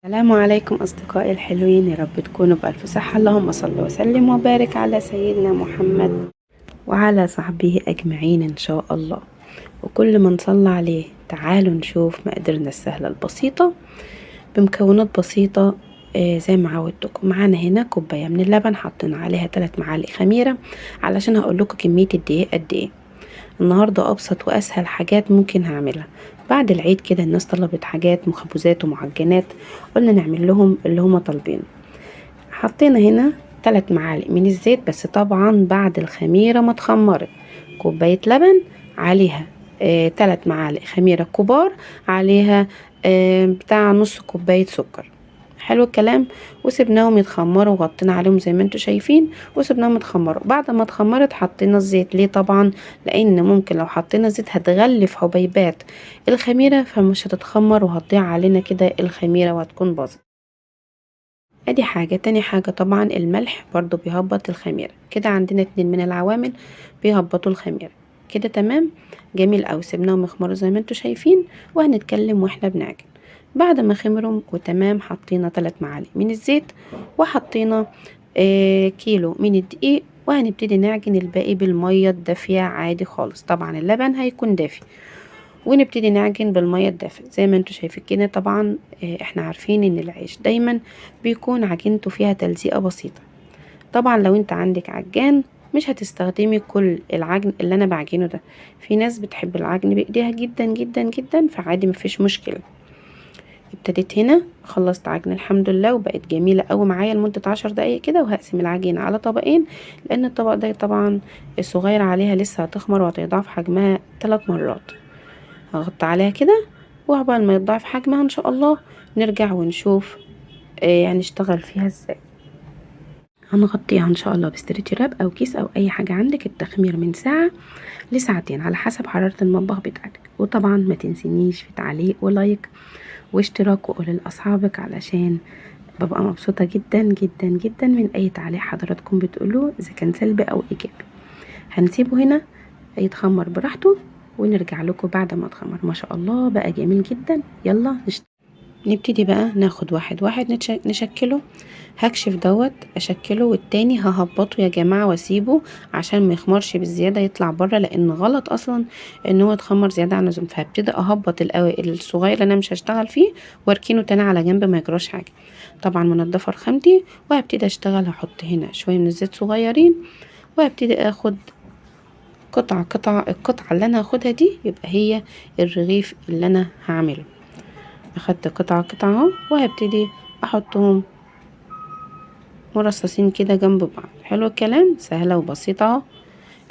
السلام عليكم أصدقائي الحلوين، يا رب تكونوا بألف صحة. اللهم صل وسلم وبارك على سيدنا محمد وعلى صحبه أجمعين إن شاء الله، وكل من صلى عليه. تعالوا نشوف مقاديرنا السهلة البسيطة بمكونات بسيطة. زي ما عودتكم. معانا هنا كوباية من اللبن حاطين عليها 3 معالق خميرة، علشان هقول لكم كمية الدقيق قد ايه. النهاردة أبسط وأسهل حاجات ممكن هعملها بعد العيد كده. الناس طلبت حاجات مخبوزات ومعجنات، قلنا نعمل لهم اللي هما طالبينه. حطينا هنا 3 معالق من الزيت، بس طبعا بعد الخميرة ما اتخمرت. كوباية لبن عليها 3 معالق خميرة كبار، عليها بتاع نص كوباية سكر. حلو الكلام. وسبناهم يتخمروا وغطينا عليهم زي ما انتم شايفين، وسبناهم يتخمروا. بعد ما اتخمرت حطينا الزيت. ليه؟ طبعا لان ممكن لو حطينا الزيت هتغلف حبيبات الخميرة، فمش هتتخمر وهتضيع علينا كده الخميرة وهتكون باظت. ادي حاجة. تاني حاجة طبعا الملح برضو بيهبط الخميرة. كده عندنا 2 من العوامل بيهبطوا الخميرة كده. تمام، جميل اوي. سيبناهم يخمروا زي ما انتم شايفين، وهنتكلم واحنا بنعجن. بعد ما خمروا وتمام، حطينا 3 معالق من الزيت، وحطينا كيلو من الدقيق، وهنبتدي نعجن الباقي بالمية الدافية عادي خالص. طبعا اللبن هيكون دافي، ونبتدي نعجن بالمية الدافية زي ما انتم شايفين كده. طبعا احنا عارفين ان العيش دايما بيكون عجينته فيها تلزيقة بسيطة. طبعا لو انت عندك عجان مش هتستخدمي كل العجن اللي انا بعجنه ده، في ناس بتحب العجن بايديها جدا جدا جدا، فعادي مفيش مشكلة. ابتديت هنا خلصت عجن الحمد لله، وبقت جميلة قوي معايا لمدة 10 دقايق كده. وهقسم العجينة على طبقين، لان الطبق ده طبعا الصغير عليها لسه هتخمر وهتضاعف حجمها 3 مرات. هغطي عليها كده، وعقبال ما يتضاعف حجمها ان شاء الله نرجع ونشوف هنشتغل فيها ازاي. هنغطيها ان شاء الله ب stretch wrap او كيس او اي حاجة عندك. التخمير من ساعة لساعتين على حسب حرارة المطبخ بتاعتك. وطبعا ما تنسينيش في تعليق و like واشتراك، وقول لاصحابك، علشان ببقى مبسوطة جدا جدا جدا من اي تعليق حضراتكم بتقولوه، اذا كان سلبي او ايجابي. هنسيبه هنا يتخمر براحته، ونرجع لكم بعد ما اتخمر. ما شاء الله بقى جميل جدا. يلا نبتدي بقى ناخد واحد واحد نشكله. هكشف دوت اشكله، والتاني ههبطه يا جماعة واسيبه عشان ما يخمرش بالزيادة يطلع بره، لان غلط اصلا ان هو يتخمر زيادة عن اللزوم. فهبتدي اهبط الصغير اللي انا مش هشتغل فيه، واركنه تاني على جنب ما يجراش حاجة. طبعا منضفه رخامتي، وهبتدي اشتغل. هحط هنا شوية من الزيت صغيرين، وهبتدي اخد قطعه قطعه. القطعة اللي انا هاخدها دي يبقى هي الرغيف اللي انا هعمله. اخدت قطعه قطعه اهو، وهبتدي احطهم مرصصين كده جنب بعض. حلو الكلام، سهلة وبسيطة اهو.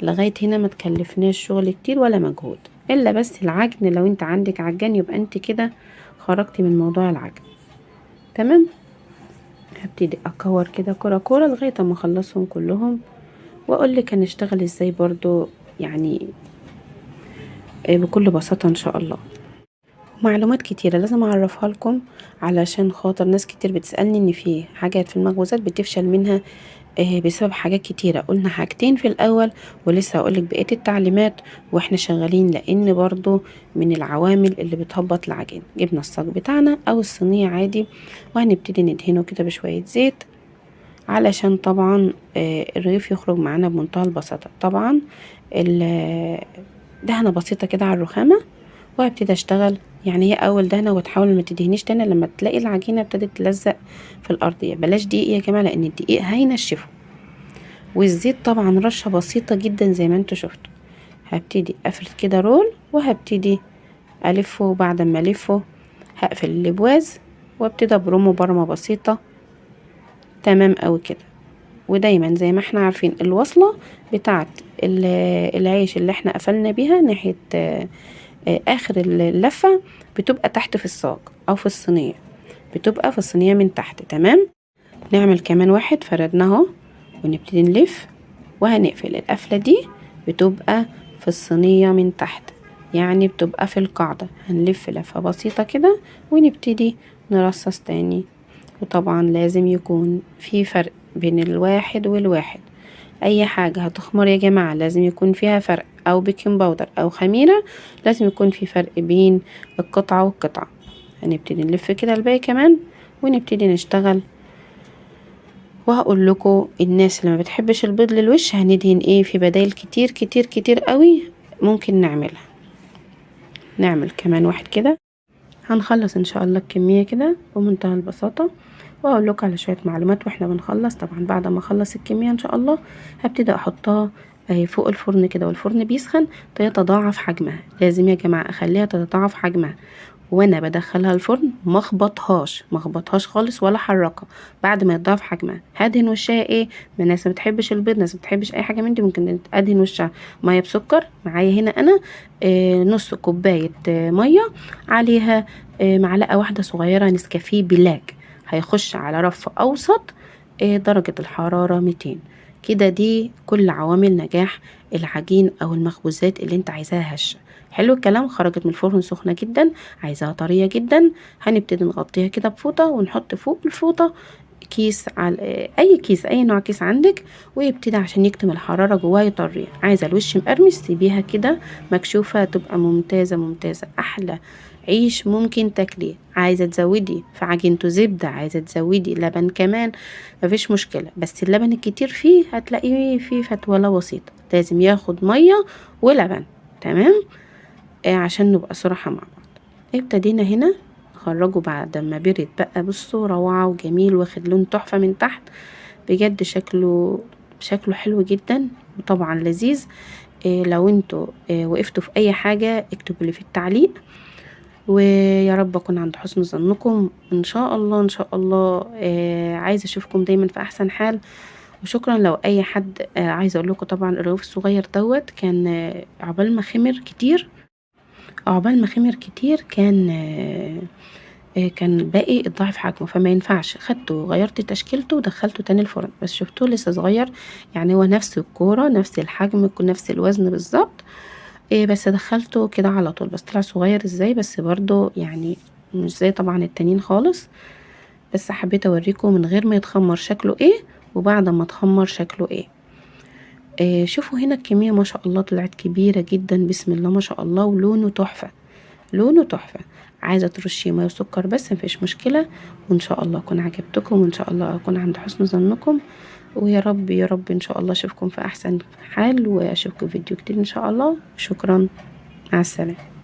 لغاية هنا ما تكلفناش شغل كتير ولا مجهود، الا بس العجن. لو انت عندك عجان يبقى انت كده خرجتي من موضوع العجن. تمام، هبتدي اكور كده كرة كرة لغاية ما اخلصهم كلهم، واقول لك هنشتغل ازاي برضو، بكل بساطة ان شاء الله. معلومات كتيرة لازم اعرفها لكم، علشان خاطر ناس كتير بتسألني ان في حاجات في المخبوزات بتفشل منها بسبب حاجات كتيرة. قلنا حاجتين في الاول، ولسه هقولك بقية التعليمات واحنا شغالين، لان برضو من العوامل اللي بتهبط العجين. جبنا الصاج بتاعنا او الصينية عادي، وهنبتدي ندهنه كده بشوية زيت، علشان طبعا الرغيف يخرج معانا بمنتهى البساطة. طبعا دهنة بسيطة كده على الرخامة، وهبتدي اشتغل. هي اول دهنة، وتحاول ما تدهنيش تاني لما تلاقي العجينة ابتدت تلزق في الارضية. بلاش دقيق يا جماعة، لان الدقيق هينشفه. والزيت طبعا رشة بسيطة جدا زي ما انتوا شفتوا. هبتدي افرد كده رول، وهبتدي الفه. بعد ما الفه هقفل الابواز، وابتدي ابرمه برمة بسيطة. تمام اوي كده. ودايما زي ما احنا عارفين الوصلة بتاعت العيش اللي احنا قفلنا بيها ناحية، اخر اللفة بتبقى تحت في الصاج او في الصينية، بتبقى في الصينية من تحت. تمام، نعمل كمان واحد فردناه اهو، ونبتدي نلف، وهنقفل القفلة دي بتبقى في الصينية من تحت، يعني بتبقى في القاعدة. هنلف لفة بسيطة كده، ونبتدي نرصص تاني. وطبعا لازم يكون في فرق بين الواحد والواحد. اي حاجة هتخمر يا جماعة لازم يكون فيها فرق، او baking powder او خميرة، لازم يكون في فرق بين القطعة والقطعة. هنبتدي نلف كده الباقي كمان، ونبتدي نشتغل. وهقول لكم الناس اللي ما بتحبش البيض للوش هندهن ايه، في بدايل كتير كتير كتير قوي ممكن نعملها. نعمل كمان واحد كده، هنخلص ان شاء الله الكمية كده بمنتهى البساطة. واقول لكم على شوية معلومات واحنا بنخلص. طبعا بعد ما اخلص الكمية ان شاء الله هبتدي احطها فوق الفرن كده، والفرن بيسخن تتضاعف حجمها. لازم يا جماعة اخليها تتضاعف حجمها وانا بدخلها الفرن، ما اخبطهاش خالص ولا حركها. بعد ما يتضاعف حجمها هدهن وشها ايه، من الناس ما بتحبش البيض، ناس ما بتحبش اي حاجة من دي، ممكن ادهن وشها مية بسكر. معايا هنا انا نص كوباية مية عليها معلقه واحدة صغيرة نسكافيه black، هيخش على رف اوسط، درجه الحرارة 200 كده. دي كل عوامل نجاح العجين او المخبوزات اللي انت عايزاها هشه. حلو الكلام. خرجت من الفرن سخنة جدا، عايزاها طرية جدا. هنبتدي نغطيها كده بفوطه، ونحط فوق الفوطه كيس على اي كيس، اي نوع كيس عندك، ويبتدي عشان يكتم الحرارة جواه يطريها. عايزه الوش مقرمش سيبيها كده مكشوفة، تبقى ممتازة ممتازة، احلى عيش ممكن تاكليه. عايزه تزودي في عجينته زبدة، عايزه تزودي لبن كمان، مفيش مشكلة، بس اللبن الكتير فيه هتلاقيه فيه فتوله بسيطة، لازم ياخد مية ولبن. تمام، عشان نبقى صراحة مع بعض. ابتدينا هنا نخرجه بعد ما برد بقى، بصوا روعه وجميل، واخد لون تحفة من تحت، بجد شكله حلو جدا وطبعا لذيذ. لو انتوا وقفتوا في اي حاجة اكتبوا لي في التعليق، ويا رب اكون عند حسن ظنكم ان شاء الله. ان شاء الله عايزه اشوفكم دايما في احسن حال. وشكرا لو اي حد عايزه اقول لكم طبعا الرغيف الصغير دوت كان عقبال ما خمر كتير، كان باقي الضعف حجمه، فما ينفعش. خدته وغيرت تشكيلته ودخلته تاني الفرن، بس شفتوه لسه صغير، يعني هو نفس الكورة نفس الحجم نفس الوزن بالظبط، بس دخلته كده على طول، بس طلع صغير ازاي، بس برضو يعني مش زي طبعا التانيين خالص. بس حبيت اوريكم من غير ما يتخمر شكله ايه، وبعد ما اتخمر شكله ايه. شوفوا هنا الكمية ما شاء الله طلعت كبيرة جدا، بسم الله ما شاء الله، ولونه تحفة، لونه تحفة. عايزة ترشي مية وسكر بس مفيش مشكلة. وان شاء الله اكون عجبتكم، وان شاء الله اكون عند حسن ظنكم، ويا رب يا رب ان شاء الله اشوفكم في احسن حال، واشوفكم في فيديو جديد ان شاء الله. شكرا، مع السلامة.